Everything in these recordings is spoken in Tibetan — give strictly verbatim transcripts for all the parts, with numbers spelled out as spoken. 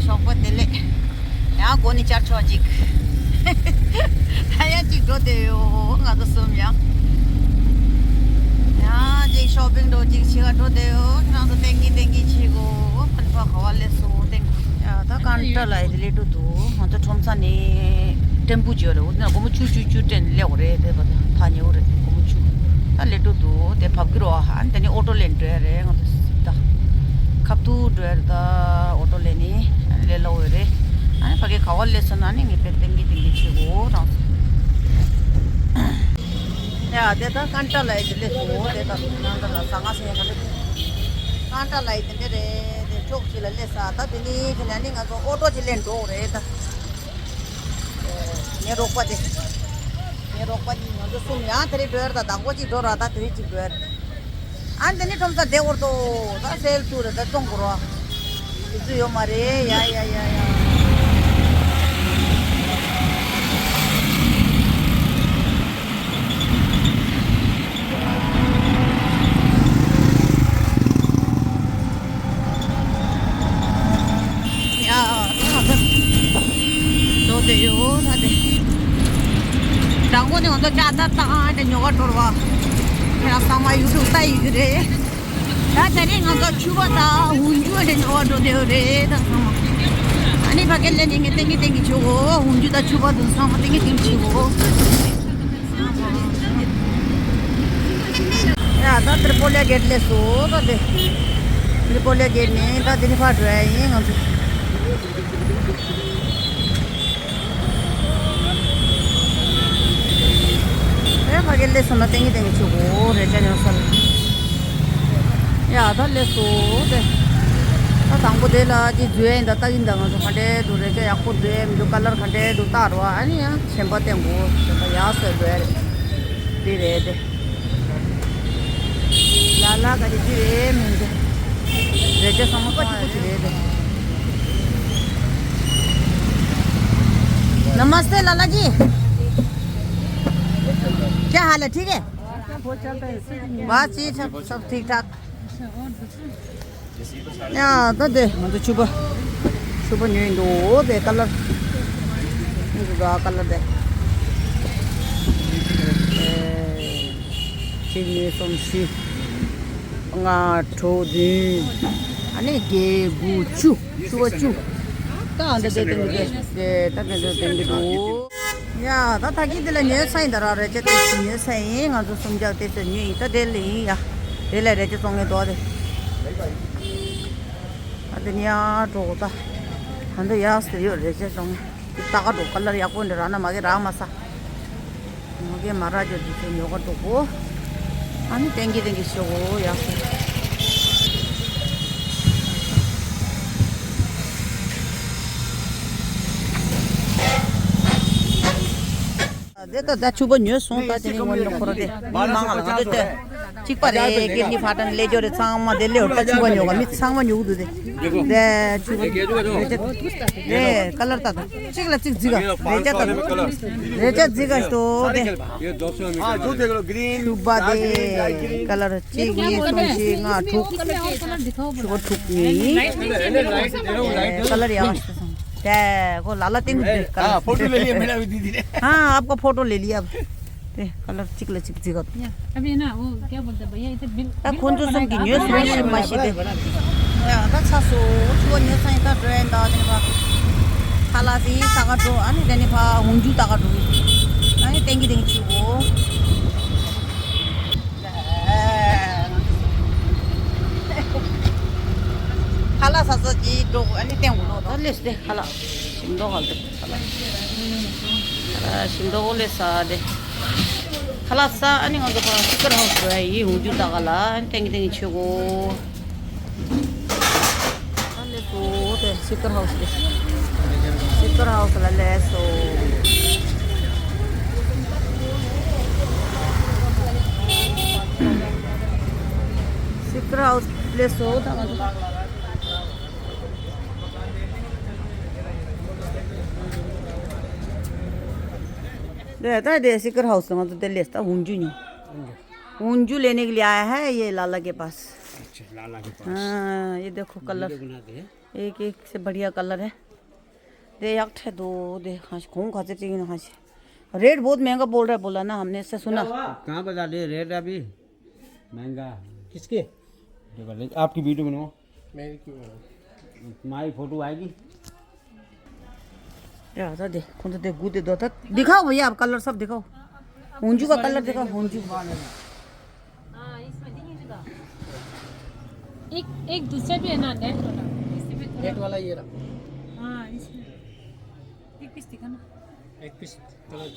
ཞོགས་པ་བདེ་ལེགས། ཡང་སྒོ་ནས་བཅར་ཆོག་ཅིག་ད་ཡང་ཅིག་འགྲོ་བསྡད་ཡོད། ང་ཚོ་གསུམ་ཡང་། ཡང་ཅིག་ཤོ་པིང་འགྲོ་ཅིག་བྱེད་ག་འགྲོ་བསྡད་ཡོད། ཁྱེད་རང་ཚོ་ཏན་གི་ཏན་གི་བྱེད་དགོས། ཕན་ཕ་ག་བ་སླེབས་སོང་། ཏན་གི་ཡ་ད་ཀན་ཊ་ལ་ཡི་དེ་སླེབས་འགྲོ་འདུག་ང་ཚོ་ཁྲོམ་ས་ནས་ཀྲེན་པུ་བརྗོད་རེད། འོ་དེ་ན་སྒོར་མོ་བཅུ་བཅུ་བཅུ་སྤྲད་ནས་སླེབས་པ་རེད། དེ་བ་ད་ཐག་ཉེ་བོ་རེད། སྒོར་མོ་བཅུ། ད་སླེབས་འགྲོ་འདུག་དེ་བབས་ཀྱི་རོ། ཨ་ནི་དེ་ནས་ཨོ་ཊོ་ལེན་འགྲོ་ཡ་རེད། ང་ཚོ་ད་ཁབ་ཏུ་འགྲོ་ཡ་རེད། ད་ཨོ་ཊོ་ལེན་ནས་ཨ་ནི་སླེབས་སླ་བོ་རེད། ཨ་ནི་ཕ་གི་ག་བ་སླེབས་སོང་ན་ནི་ངས་དཔེ་ཏན་གི་ཏན་གི་བྱེད་དགོས་རང་སོང་། ཡ་དེ་ད་ཀན་ཊ་ལ་ཡི་དེ་སླེབས་སོང་། དེ་ད་ནང་ད་ལ་ཟ་ང་སེ་ཡ་ག་འདྲ་ཀན་ཊ་ལ་ཡི་དེ་འདྲ་རེད། དེ་ཕྱོགས་གཅིག་ལ་སླེབས་ས། ད་དེ་ནི་ཁྱེད་ལ་ནི་ང་ཚོ་ཨོ་ཊོ་ཅིག་ལེན་འགྲོ་དགོས་རེད་ད། ངའི་རོགས་པ་དེ། ངའི་རོགས་པ་གཉིས་ང་ཚོ་གསུམ་ཡང་དེ་རིང་འགྲོ་ཡ་རེད། ད་དང་པོ་གཅིག་འགྲོ་ར། ད་དེ་རིང་གཅིག་འགྲོ་ཡ་རེད། ཨ་ནི་དེ་ནི་ཁྲོམ་ས་བསྡད་འོར་ཏོ། ད་སེལ་ཚུ་རེད། ད་བཙོང་དགོས་རོ། དུས་ཚོད་ཡོད་མ་རེད། ཡ་ཡ་ཡ་ཡ། ཡ། འགྲོ་བསྡད་ཡོད་ད་དེ། དང་པོ་ནས་ང་ཚོ་ལྕགས་རྟ་བཏང་ཨ་ནི་ཉོ་ག་འགྲོ་ར་བ། ཁྱེད་རང་ཚང་མ་ཡུ་ཊུབ་ལྟ་ཡི་གི་རེད། ད་དེ་རིང་ང་ཚོ་ཕྱུ་པ་དང་འོག་འཇུ་ཨ་ནི་ཉོ་ག་འགྲོ་བསྡད་ཡོད་རེད། ད་ཚང་མ་ཨ་ནི་ཕ་གི་ལེན་ནི་ངས་ཏན་གི་ཏན་གི་བྱེད་གོ་འོག་འཇུ་དང་ཕྱུ་པ་དང་ཚང་མ་ཏན་གི་ཏན་གི་བྱེད་གོ་ཡ་ད་ཏྲི་པོ་ལི་གེ་ཊི་སླེབས་སོང་། ད་དེ་ཏྲི་པོ་ལི་གེ་ཊི་ནས་ད་དེ་ནས་ཕར་འགྲོ་ཡ་ཡིན་ང་ཚོ། ཨེ་ཕ་གི་སླེབས་སོང་ན་ཏན་གི་ཏན་གི་བྱེད་གོ་རེ་ཅ་ཉོ་ས་ལ། ཡ་ད་སླེབས་སོང་དེ། ད་དང་པོ་དེ་ལ་ཅིག་འཛུལ་ཡ་ཡིན་ད། ལྟ་གི་ཡིན་ད། ང་ཚོ་ག་འདྲས་འདུག་རེ་ཅ་ཡག་པོ་འདུག་མི་འདུག་ཀ་ལར་ག་འདྲས་འདུག་ལྟ་རོགས། ཨ་ནི་ཡང་གཞན་པ་བསྟན་དགོས། གཞན་པ་ཡག་སོ་འགྲོ་ཡ་རེད། འདི་རེད་དེ། ལ་ལ་ག་རེ་འདི་རེད་མིན་དེ། རེ་ཅ་ཚང་མ་ཀ་ཅིག་པོ་ཅིག་རེད་དེ། नमस्ते लाला जी। क्या हाल है, ठीक है? बस ठीक, सब, सब ठीक ठाक। ཡ་ད་དེ་ང་ཚོ་ཕྱུ་པ། ཕྱུ་པ་ཉོས་འདུག་འོ་དེ་ཀ་ལར། ཨ་ནི་འདུག་ད་ཀ་ལར་དེ། ཨེ། གཅིག་གཉིས་གསུམ་བཞི། ལྔ་དྲུག་བདུན། ཨ་ནི་བརྒྱད་དགུ་བཅུ། ཕྱུ་པ་བཅུ། ད་འདི་དེ་དེ་འདི་དེ་ད་དེ་དེ་དེ་འདི་འདུག་ཡ་ད་ད་གི་དེ་ལ་ཉོས་ཚར་ཡིན་ད་ར། རེ་ཅ་དེ་ཚོ་ཉོས་ཚར་ཡིན། ང་ཚོ་སུམ་བརྒྱ་དེ་ཚོ་ཉོས་ཡིན། ད་དེ་ལ་ཡིན་ཡ། དེ་ལ་རེ་ཅ་བཙོང་ངེ་འདུག་དེ། ད་དེ་ཉ་གྲོགས་ད། ད་འདི་ཡག་སེ་ཡོད་རེ་ཅ་བཙོང་ངེ། ད་ག་འགྲོ་ཀ་ལར་ཡག་པོ་འདི་རག་ན་མ་གི་རག་མ་ས། མ་གི་མ་རག་ཅོ་འདི་ཚོ་ཉོ་ག་འགྲོ་གོ་ཨ་ནི་ཏན་གི་ཏན་གི་ཤོག་གོ་ཡག་སེ། དེ་ད་ད་ཕྱུ་པ་ཉོས་སོང་། ད་དེ་ནི་ངོ་ཉོ་ཁོ་ར་དེ་མི་མང་ང་ལ་ང་ཚོ་དེ་གཅིག་པ་རེད། གེ་ནི་ཕ་ཏན་ལེ་ཇོ་རེད། ཚང་མ་དེ་ལེ་འོ་ད་ཕྱུ་པ་ཉོ་ག་མི་ཚང་མ་ཉོ་གི་འདུག་དེ། དེ་ཕྱུ་པ་རེད་ཅ་དེ་ཀ་ལར་ད་ད་གཅིག་ལ་གཅིག་རྫི་ག་རེད་ཅ་ད་རེད་ཅ་རྫི་ག་ཤི་ཏོ་དེ་ཕྱུ་པ་དེ་ཀ་ལར་གཅིག་གཉིས་གསུམ་བཞི་ལྔ་དྲུག་ཕྱུ་པ་དྲུག་ཉོས་ཡིན། ཀ་ལར་ཡག་དེ་ཁོ་ལ་ལ་ཏིང་དུ་ཀ་ལར། हाँ फोटो ले लिया मेरा भी दीदी ने। हाँ आपका फोटो ले लिया। དེ་ཀ་ལར་གཅིག་ལ་གཅིག་རྫི་ག་ད་ཁོང་ཚོ་གསུམ་གྱི་ཉོས་སོང་ཤི་མ་ཤི་དེ། ཡ་ད་ཚ་སོ་ཕྱུ་པ་ཉོས་ཚར་ཡིན། ད་འགྲོ་ཡིན་ད་དེ་ནི་ཕ། ཁ་ལག་ཟིན་ད་ག་འགྲོ། ཨ་ནི་དེ་ནི་ཕ་འོག་འཇུ་ད་ག་འགྲོ། ཨ་ནི་ཏན་གི་ཏན་གི་ཕྱུ་པ། ཁ་ལག་ཟ་ཟ་གྱི་འགྲོ། ཨ་ནི་ཏན་འོ་ལོ་ད་ལེས་དེ་ཁ་ལག་ཞིམ་མདོག་ཧལ་དེ་ཁ་ལག་ཁ་ལག་ཞིམ་མདོག་ལེས་ཟ་དེ། ཁ་ལག་ཟ། ཨ་ནི་ང་ཚོ་ཕ་སི་ཀར་ཧའུ་སི་འགྲོ་ཡ་ཡིན། འོག་འཇུ་ད་ག་ལ་ཨ་ནི་ཏན་གི་ཏན་གི་ཕྱུ་པ། ད་ལེ་སོ་དེ་སི་ཀར་ཧའུ་སི་རེད། སི་ཀར་ཧའུ་སི་ལ་ལེ་སོ། སི་ཀར་ཧའུ་སི་ལེ་སོ་ད་ང་ཚོ། དེ་ད་དེ་སི་ཀར་ཧའུ་སི་ང་ཚོ་དེ་ལེ་ད་འོག་འཇུ་ཉོ། འོག་འཇུ་लेने के लिए आया है ये लाला के पास। लाला के पास। हाँ, ये देखो कलर। वीडियो बनाते हैं। एक एक से बढ़िया कलर है। दे याक ठे दो दे हाँ कौन खाते चाहिए ना हाँ। रेट बहुत महंगा बोल रहा है, बोला ना हमने, इससे सुना। कहाँ बता दे रेट अभी? महंगा। किसके? आपकी वीडियो बनाओ। मेरी क्यों बनाओ? माई फोटो आएगी। यार दे कौन तो दे गुदे दो था। दिखाओ भैया, आप कलर सब दिखाओ। हुंजू का कलर दिखाओ, हुंजू। हाँ, इसमें देखिए जुदा। एक, एक दूसरा भी है ना, नेट वाला। इससे भी थोड़ा नेट वाला ये रहा। हाँ, इसमें एक पीस दिखा ना। एक पीस कलर।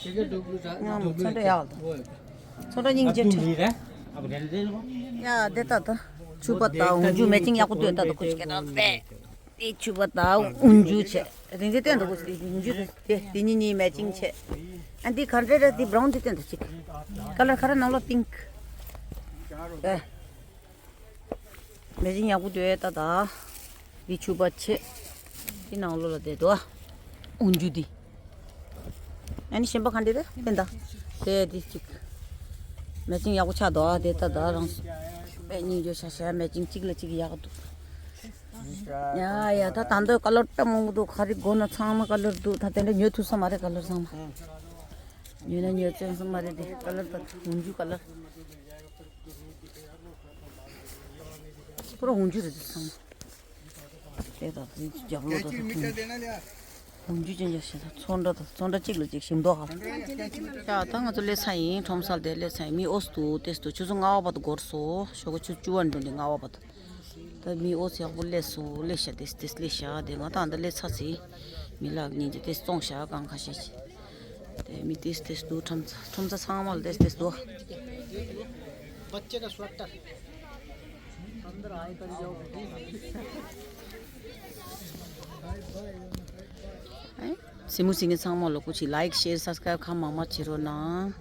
ठीक है, डब्ल्यू चा-, हाँ, डब्ल्यू छोटा है। यार। वो है। छोटा अब जिंग जेट। तुम नहीं रहे, अब रहने दे इनको। या, देता था। छुपा था, हुंजू मैचिंग या को देता था कुछ कहता। दे छुपा था, हुंजू छे। रिंजे तें तो कुछ दी, हुंजू दे, दी नी नी मैचिंग छे। एंड दी खंडे दी ब्राउन दी तें तो चिक। कलर खरा नलो पिंक। ए। मैचिंग या को दे ता दा। दी छुपा छे। दी नलो ला दे दो। हुंजू दी। ཨ་ནི་གཞན་པ་ག་འདྲ་རེད་ཕན་ད། དེ་དེ་གཅིག་མེ་ཅིང་ཡག་པོ་ཆགས་འདུག་ཨ་དེ་ད་ད་རང་སུ་པད་སྙིང་རྗེ་ཤ་ཤ་མེ་ཅིང་གཅིག་ལ་གཅིག་ཡག་འདུག་ཡ་ཡ་ད་ད་འདོད་ཀ་ལོར་ཏ་མང་པོ་འདུག་ག་རེ་དགོས་ན་ཚང་མ་ཀ་ལོར་འདུག་ད་དེ་འདྲ་ཉོ་ཐུབ་ས་མ་རེད། ཀ་ལོར་ཚང་མ་ཉོས་ན་ཉོས་ཚན་ས་མ་རེད། དེ་ཀ་ལོར་ད་འོན་རྒྱུ་ཀ་ལོར་ཁོ་རང་འོན་རྒྱུ་རེད་དེ་ཚང་མ། དེ་དང་དེ་རྒྱབ་ལོགས་དང་དེ་ཀུན། ཧུང་ཇུ་ཅན་ཅན་ཞེས་དང་ཚོན་ཁྲ་དང་ཚོན་ཁྲ་གཅིག་ལ་གཅིག་ཞིམ་མདོག་ཧ། ཡ་ད་ང་ཚོ་སླེབས་ཚར་ཡིན། ཁྲོམ་སར་དེ་སླེབས་ཚར་ཡིན། མི་འོ་སུ་དེ་སུ་ཆུ་ཚོད་ལྔ་པ་བར་དུ་འགོར་སོང་། ཞོགས་ཀ་ཆུ་བཅུ་པ་འགྲོ་འདི་ལྔ་པ་བར་དུ། ད་མི་འོ་སུ་ཡག་པོ་སླེབས་སོང་། སླེབས་ཤག་དེ་དེ་སླེབས་ཤག་དེ་ང་ད་ད་སླེབས་ཚར་ཚེ་མི་ལག་གཉིས་ཀྱི་དེ་བཙོང་ཤག་གང་ཁ་ཤས་ཀྱི། དེ་མི་དེ་དེ་སུ་ཁྲོམ་ཚ་ཁྲོམ་ཚ་ཚང་མ་ལ་དེ་དེ་སུ། སི་མུ་སི་ངེ་ཚང་མ་ལོ་ཀུ་ཆི་ལའིག་ཤེར་སབ་སི་ཀ་རའིབ་ཁ་མང་མང་བྱེད་རོགས་གནང་།